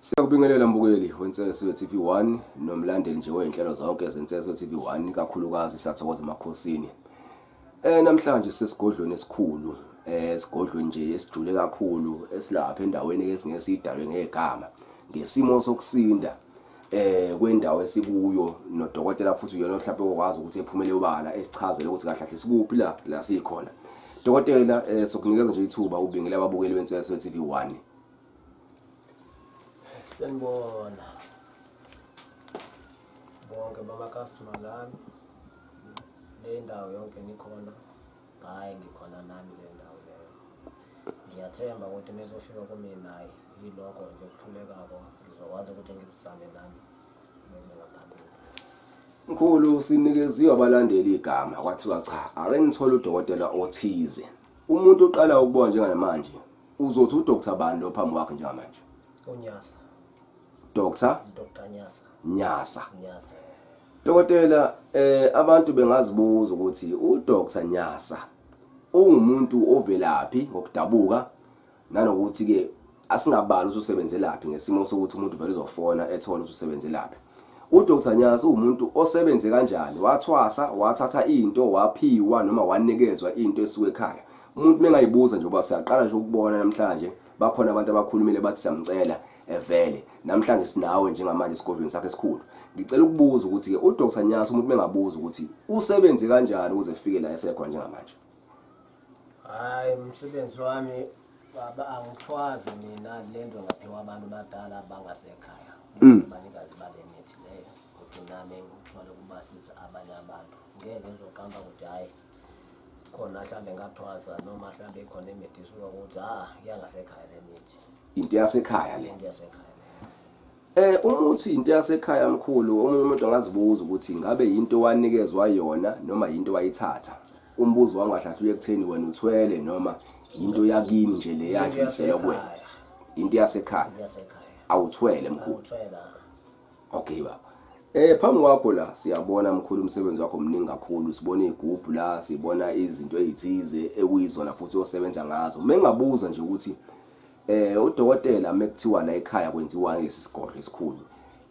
Siyakubingelela mbukeli weNseso TV1 nomlandeli nje wezinhlelo zonke zeNseso TV1 kakhulukazi siyathokoza emakhosini. Namhlanje sesigodlweni esikhulu, esigodlweni nje esijule kakhulu esilapha endaweni esingeke siyidalwe ngegama ngesimo sokusinda kwendawo esikuyo nodokotela futhi uyena mhlawumbe okwazi ukuthi ephumele obala esichazele ukuthi kahle kahle sikuphi la la sikhona. Dokotela, sokunikeza nje ithuba ubingele ababukeli beNseso TV1. Sanibona bonke bama-customer lami le ndawo yonke nikhona, hhayi ngikhona nami le ndawo leyo. Ngiyathemba ukuthi nizofika kumina, hhayi yilokho nje okuhlulekako ngizokwazi ukuthi ngikuzame nami ngibeke ngaphambili. Mkhulu, sinikeziwe abalandeli igama kwathiwa cha, ake nithole udokotela othize. Umuntu oqala ukubona njengamanje uzothi uDr bani lo phambi kwakhe njengamanje? UNyasa. Dr. Dr Nyasa. Nyasa. Nyasa. Dokotela, abantu bengazibuza ukuthi uDr Nyasa ungumuntu ovelaphi ngokudabuka nanokuthi ke asingabali ukuthi usebenzelaphi ngesimo sokuthi umuntu vele uzofona ethola ukuthi usebenzelaphi. UDr Nyasa uwumuntu osebenze kanjani? Wathwasa, wathatha into, waphiwa noma wanikezwa into esuka ekhaya. Umuntu mengayibuza nje uba siyaqala nje ukubona namhlanje bakhona abantu abakhulumile bathi siyamcela evele namhlanje sinawe njengamanje esigodlweni sakhe esikhulu. Ngicela ukubuza ukuthi ke uDr Nyasa umuntu mengabuza ukuthi usebenze kanjani ukuze efike la esekhona njengamanje. Hhayi umsebenzi wami baba angithwazi mina le nto ngaphiwa abantu badala bangasekhaya. Abanikazi bale mithi leyo ukuthi nami ngithwale ukubasiza abanye abantu. Ngeke ngizoqamba ukuthi hhayi khona hlambe ngathwasa noma hlambe ikhona imithi isuka ukuthi ah iyangasekhaya le mithi. Into yasekhaya le. Into yasekhaya le. Umuthi into yasekhaya mkhulu, omunye umuntu angazibuza ukuthi ngabe yinto wanikezwa yona noma yinto wayithatha. Umbuzo wangahlahlula ekutheni wena uthwele noma yinto yakini nje le yadluliselwa kuwena. Into yasekhaya. Into yasekhaya. Awuthwele mkhulu. Awuthwele. Okay baba. Phambi kwakho la siyabona mkhulu umsebenzi wakho mningi kakhulu, sibona izigubhu la, sibona izinto ezithize ekuyizona futhi osebenza ngazo. Mengabuza nje ukuthi udokotela mekuthiwa la ekhaya kwenziwa lesi sigodlo esikhulu.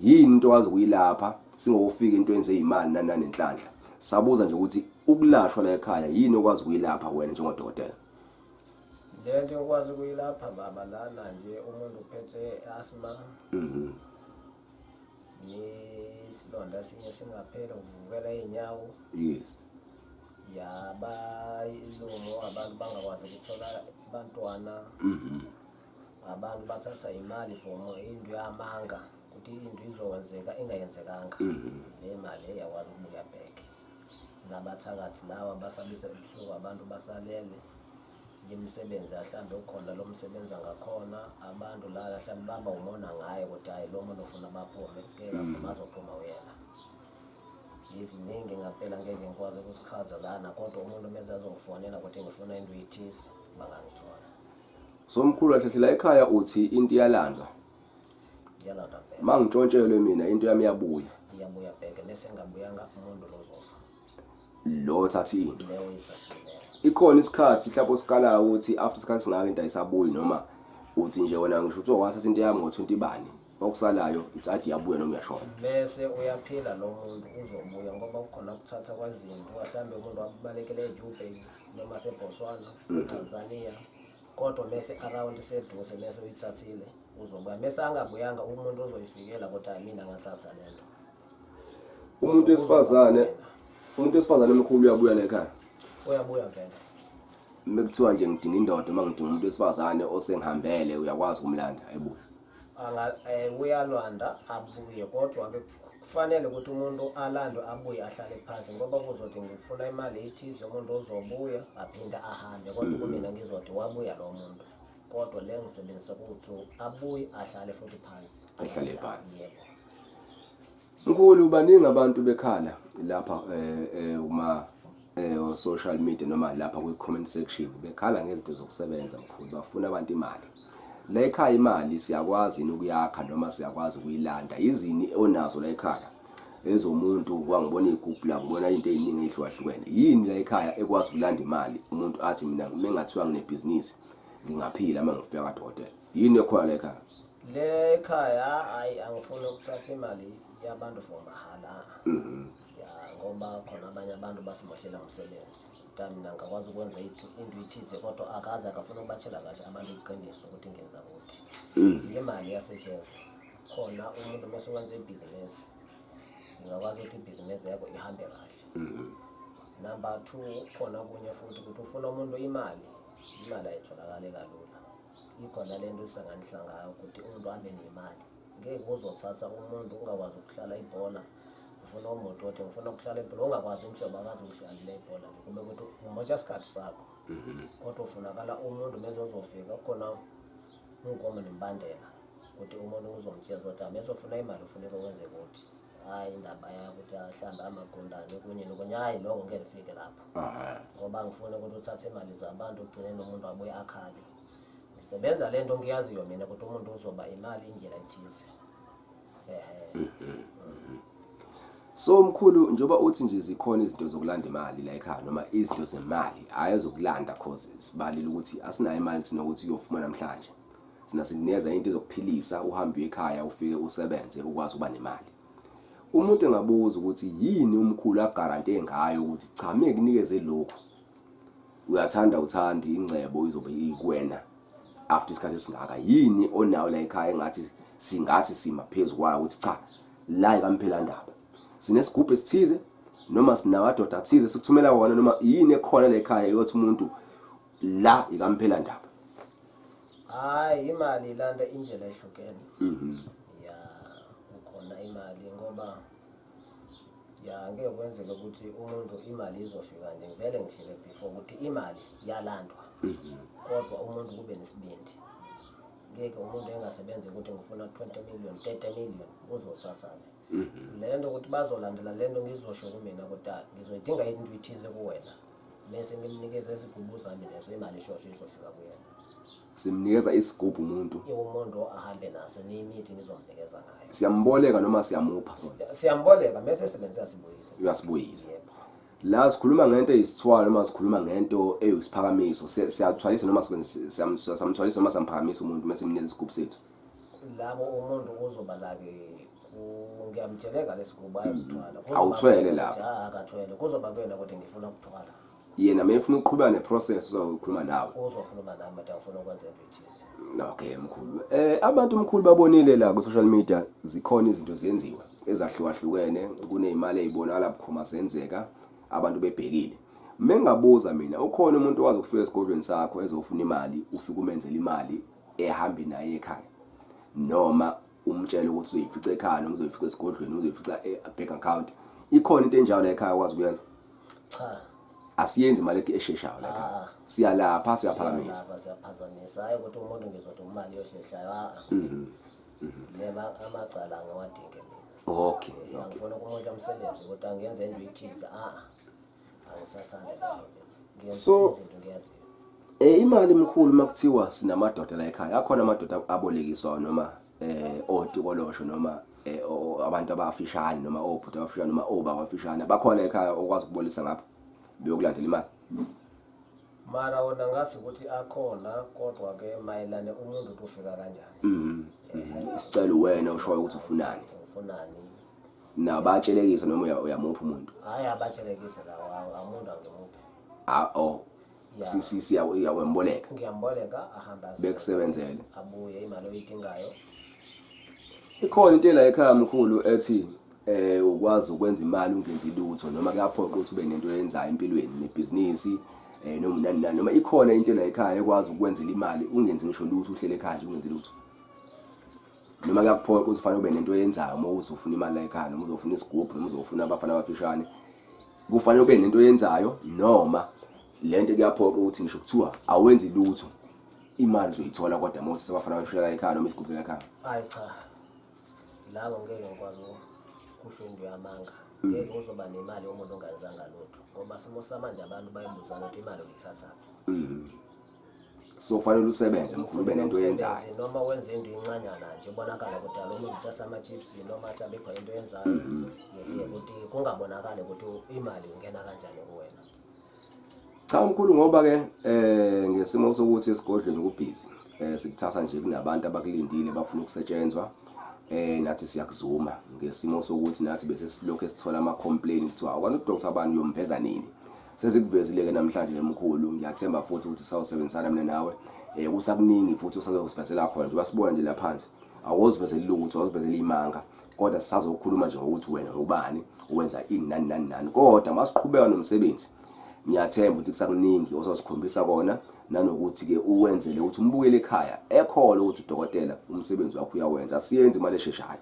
Yini into wazi kuyilapha singokufika into enze imali nananenhlanhla. Sabuza nje ukuthi ukulashwa la ekhaya yini okwazi kuyilapha wena njengodokotela? Le nto yokwazi ukuyilapha baba lana nje umuntu uphethe asthma. Nesilonda esinye singapheli uvuvukela iy'nyawo. Yes. Yaba ilumo abantu bangakwazi ukuthola abantwana. Abantu bathatha imali for into yamanga ukuthi into izokwenzeka ingayenzekanga. Le mali iyakwazi ukubuya back. Nabathakathi lawa basabisa ebusuku abantu basalele. Imisebenzi ahlambe ukhona lo msebenzi angakhona abantu la ahlambe baba umona ngaye ukuthi hayi lo muntu ufuna baphume ngeke aphume azophuma uyena. Iziningi ngampela ngeke ngikwazi ukusichaza lana kodwa umuntu meze azongifonela ukuthi ngifuna into ethize bangangithola. So mkhulu kahle la ekhaya uthi into iyalandwa. Iyalandwa phela. Mangitshontshelwe mina into yami iyabuya. Iyabuya bheke bese ngabuyanga umuntu lozofa. Lo othatha into. Leyo oyithathile. Ikhona isikhathi mhlawumbe osikalayo ukuthi after isikhathi singaka into ayisabuyi noma uthi nje wena ngisho ukuthi wathatha into yami ngo-20 bani okusalayo it's adi iyabuya noma uyashona. Bese uyaphila lo muntu uzobuya ngoba kukhona ukuthatha kwezinto mhlawumbe umuntu wabalekele eJubek noma seBotswana, Tanzania kodwa mese around seduze mese uyithathile uzobuya mese angabuyanga umuntu ozoyifikela kodwa mina ngathatha lento. Umuntu wesifazane omkhulu uyabuya la ekhaya. Uyabuya vele. Mekuthiwa nje ngidinga indoda uma ngidinga umuntu wesifazane osengihambele uyakwazi ukumlanda ebuya. Anga uyalwanda abuye kodwa ke kufanele ukuthi umuntu alandwe abuye ahlale phansi ngoba kuzothi ngifuna imali ethize umuntu ozobuya aphinde ahambe kodwa kumina ngizothi wabuya lo muntu kodwa le ngisebenzisa ukuthi abuye ahlale futhi phansi. Ahlale phansi. Yebo. Mkhulu, baningi abantu bekhala lapha uma social media noma lapha kwi comment section bekhala ngezinto zokusebenza mkhulu, bafuna abantu imali. La ekhaya imali siyakwazi yini ukuyakha noma siyakwazi ukuyilanda? Izini onazo la ekhaya ezomuntu kwangibona igubhu la ngibona into eziningi ezihlukahlukene. Yini la ekhaya ekwazi ukulanda imali umuntu athi mina mengathiwa nginebhizinisi ngingaphila uma ngifika kadokotela? Yini ekhona la ekhaya? Le ekhaya hayi angifuni ukuthatha imali yabantu for mahhala. Ya ngoba khona abanye abantu basimoshela umsebenzi. Kodwa mina ngakwazi ukwenza into ithize kodwa akaze akafuna ukubatshela kahle abantu iqiniso ukuthi ngenza ukuthi. Le mali iyasetshenzwa. Khona umuntu mase wenza ibhizinisi ngingakwazi ukuthi ibhizinisi yakho ihambe kahle. Number 2 khona okunye futhi ukuthi ufuna umuntu imali, imali ayitholakali kalula. Ikhona le nto isanganihla ngayo ukuthi umuntu abe nemali. Ngeke uzothatha umuntu ungakwazi ukuhlala ibhola, ufuna umuntu othi ngifuna ukuhlala ibhola, ungakwazi inhlobo akazi ukudlalela ibhola le. Kube ukuthi umosha isikhathi sakho. Kodwa ufunakala umuntu meze uzofika khona umgomo nembandela ukuthi umuntu uzomtshela ukuthi mese ufuna imali ufuneka wenze ukuthi hayi indaba yakuthi ahlambe amagundane kunye nokunye hayi lokho ngeke ngifike lapho ngoba ngifuna ukuthi uthathe imali zabantu ugcine nomuntu abuye akhale ngisebenza le nto ngiyaziyo mina ukuthi umuntu uzoba imali indlela ethize ehe. So mkhulu njengoba uthi nje zikhona izinto zokulanda imali la ekhaya noma izinto zemali hhayi ezokulanda cause sibalile ukuthi asinayo imali thina ukuthi uyofuma namhlanje. Thina sikunikeza into ezokuphilisa uhambe uye ekhaya ufike usebenze ukwazi ukuba nemali. Umuntu engabuza ukuthi yini umkhulu agarante ngayo ukuthi cha mekunikeze lokhu uyathanda uthandi ingcebo izobe ikuwena after isikhathi esingaka yini onayo la ekhaya engathi singathi sima phezu kwayo ukuthi cha la ikamphela ndaba sinesigubhu esithize noma sinamadoda athize sikuthumela wona noma yini ekhona la ekhaya eyothi umuntu la ikamphela ndaba. Hayi imali ilanda indlela ehlukene. Ya kukhona imali ngoba ya ngeke kwenzeke ukuthi umuntu imali izofika nje ngivele ngihlele before ukuthi imali yalandwa. Kodwa umuntu kube nesibindi. Ngeke umuntu engasebenzi ukuthi ngifuna 20 million, 30 million uzothathani. Le nto ukuthi bazolandela le nto ngizosho kumina ukuthi ngizoyidinga into ithize kuwena. Bese ngimnikeza izigubu zami lezo imali ishosho izofika kuyena. Simnikeza isigubhu umuntu. Umuntu ahambe naso nimithi ngizomnikeza ngayo. Siyamboleka noma siyamupha sona? Siyamboleka bese esebenzisa siyasibuyisa. Uyasibuyisa. Yebo. La sikhuluma ngento eyisithwalo noma sikhuluma ngento eyisiphakamiso siyathwalisa noma siyamthwalisa noma siyamphakamisa umuntu mase simnikeza isigubhu sethu. Labo umuntu uzoba la-ke ngiyamtsheleka lesigubu ayekuthwala. Awuthwele lapho. Ah akathwele. Kuzoba kuyena ukuthi ngifuna ukuthwala. Yena mayefuna ukuqhubeka neprocess uzokhuluma nawe. Uzokhuluma nami ukuthi angifuna ukwenza into ethize. Okay mkhulu. Abantu mkhulu babonile la ku social media zikhona izinto ziyenziwa ezahlukahlukene kunezimali ezibonakala bukhoma zenzeka abantu bebhekile. Mengabuza mina ukhona umuntu owazi ukufika esigodlweni sakho ezofuna imali ufike umenzele imali ehambe naye ekhaya noma umtshele ukuthi uzoyifica ekhaya noma uzoyifica esigodlweni uzoyifica e-bank account ikhona into enjalo la ekhaya okwazi ukuyenza? Cha. Asiyenzi imali esheshayo la ekhaya. Ah. Siyalapha siyaphakamisa. Siyalapha siyaphazamisa. Hayi ukuthi umuntu ngizothi imali yosheshayo a. Lema amacala angiwadinge mina. Okay. Angifuna ukumosha umsebenzi kodwa ngiyenze into ethize a. Angisathandi leyo mina. Ngiyenza izinto ngiyaziyo. Imali mkhulu makuthiwa sinamadoda la ekhaya akhona amadoda abolekiswa noma otikolosho noma abantu abafishane noma obhuti abafishane noma obaba abafishane bakhona ekhaya okwazi ukubolisa ngapha beyokulandela imali. Mara wona ngazi ukuthi akhona kodwa ke mayelana umuntu ukuthi ufika kanjani. Isicelo wena ushoyo ukuthi ufunani. Ufunani. Nabatshelekisa noma uyamupha umuntu. Hayi abatshelekise lawa umuntu angimuphi. Ah oh. Si si uyamboleka. Ngiyamboleka ahambe bekusebenzele. Abuye imali oyidingayo. Ikhona into la ekhaya mkhulu ethi ukwazi ukwenza imali ungenzi lutho noma kuyaphoqa ukuthi ube nento oyenzayo empilweni nebhizinisi noma nani nani noma ikhona into la ekhaya ekwazi ukwenzela imali ungenzi ngisho lutho uhlele ekhaya nje ungenzi lutho. Noma kuyakuphoqa ukuthi ufanele ube nento oyenzayo uma uzofuna imali la ekhaya noma uzofuna isigubhu noma uzofuna abafana abafishane. Kufanele ube nento oyenzayo noma lento kuyaphoqa ukuthi ngisho kuthiwa awenzi lutho imali uzoyithola kodwa uma uthi abafana abafishane la ekhaya noma isigubhu la ekhaya. Hayi cha. Labo ngeke ngikwazi kusho into yamanga. Ngeke uzoba nemali umuntu ongenzanga lutho ngoba simo samanje abantu bayabuzana ukuthi imali uyithathaphi. So kufanele usebenze mkhulu ube nento oyenzayo. Noma wenze into incanyana nje ibonakala ukuthi alo muntu uthatha ama chips noma mhlawumbe ikhona into oyenzayo. Yeye ukuthi kungabonakali ukuthi imali ingena kanjani kuwena. Cha mkhulu ngoba ke ngesimo sokuthi esigodlweni kubhizi. Sikuthatha nje kunabantu abakulindile bafuna ukusetshenzwa. Nathi siyakuzuma ngesimo sokuthi nathi bese silokhu esithola ama complaint kuthiwa awukani uDr bani uyomveza nini. Sesikuvezile ke namhlanje ke mkhulu, ngiyathemba futhi ukuthi sawusebenzisana mina nawe. Kusakuningi futhi usazosivezela khona njengoba sibona nje la phansi. Awuzivezeli lutho, awuzivezeli imanga. Kodwa sisazokhuluma nje ngokuthi wena ubani, wenza ini nani nani nani. Kodwa masiqhubeka nomsebenzi, ngiyathemba ukuthi kusakuningi ozosikhombisa kona nanokuthi-ke uwenzele ukuthi umbukele ekhaya ekhona ukuthi udokotela umsebenzi wakho uyawenza. Asiyenzi imali esheshayo,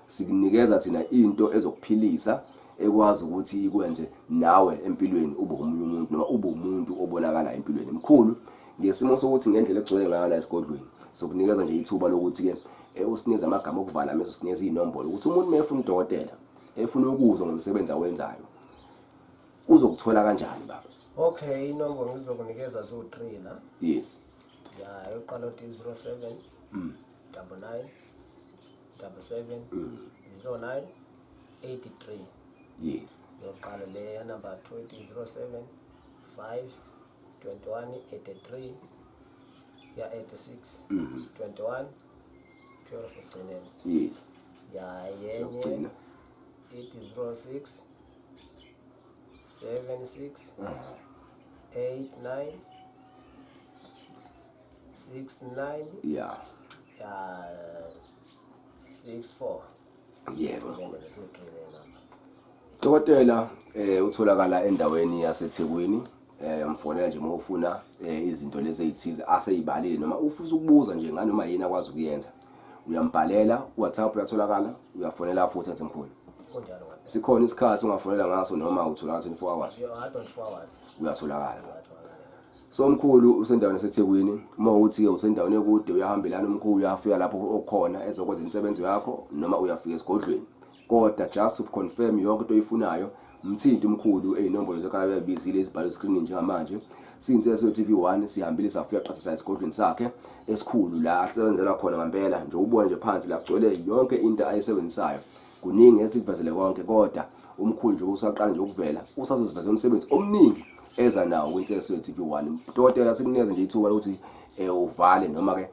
sikunikeza thina into ezokuphilisa ekwazi ukuthi ikwenze nawe empilweni ube omunye umuntu noma ube umuntu obonakala empilweni. Mkhulu, ngesimo sokuthi ngendlela egcwele ngayo la esigodlweni, sokunikeza nje ithuba lokuthi-ke usinikeze amagama okuvala mese usinikeza iy'nombolo ukuthi umuntu uma efuna udokotela efuna ukuzwa ngomsebenzi awenzayo uzokuthola kanjani baba? Okay, inombolo ngizokunikeza ziwu-3 la. Yes. Ya, yokuqala uthi 07 99 77 09 83. Yes. Yokuqala le ya number 2 ithi 07 5 21 83 ya 86 21 12 ekugcineni. Yes. Ya yenye Yokugcina. ithi 06 7 6 8 9 6 9 Yeah. ya 6 4. Yebo. Ngene lezo 3 le number. Dokotela utholakala endaweni yaseThekwini. Mfonela nje uma ufuna izinto lezi ezithize aseyibalile noma ufisa ukubuza nje nganoma yini akwazi ukuyenza. Uyambhalela ku WhatsApp uyatholakala, uyafonela futhi athi mkhulu. Kunjalo ngabe. Sikhona isikhathi ungafonela ngaso noma utholakala 24 hours. Yo, 24 hours. Uyatholakala. Uyatholakala. So mkhulu usendaweni yaseThekwini, uma uthi ke usendaweni ekude uyahambelana umkhulu uyafika lapho okhona ezokwenza imisebenzi yakho noma uyafika esigodlweni. Kodwa just to confirm yonke into oyifunayo, mthinti umkhulu eyinombolo zekhala uyabizile izibhalo screen njengamanje. Sinseso TV1 sihambile safika qhathisa esigodlweni sakhe esikhulu la asebenzela khona ngempela nje ubone nje phansi la kugcwele yonke into ayisebenzisayo. Kuningi esikuvezele konke kodwa umkhulu nje usaqala nje ukuvela usazosivezela umsebenzi omningi eza nawo kwinseso TV1. Dokotela sikunikeze nje ithuba lokuthi uvale noma ke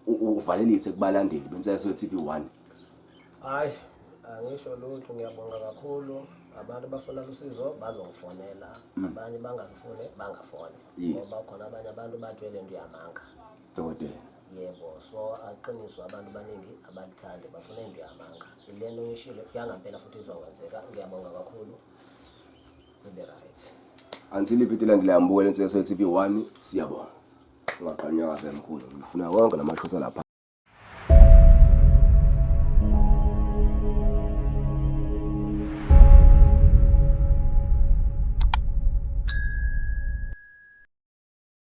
uvalelise kubalandeli benseso TV1. Hayi, angisho lutho, ngiyabonga kakhulu. Abantu bafuna usizo bazongifonela, abanye bangangifune bangafone. Yes. Ngoba khona abanye abantu bathwele into yamanga. Dokotela. Yebo, so aqiniso abantu baningi abalithandi bafuna into yamanga. Lento ngishilo yangampela futhi izokwenzeka. Ngiyabonga kakhulu. Kube right. Until ivideo ilandelayo mbukele inseso TV1 siyabonga. Ungaqhanyaka semkhulu. Ngifuna konke lamashotha lapha.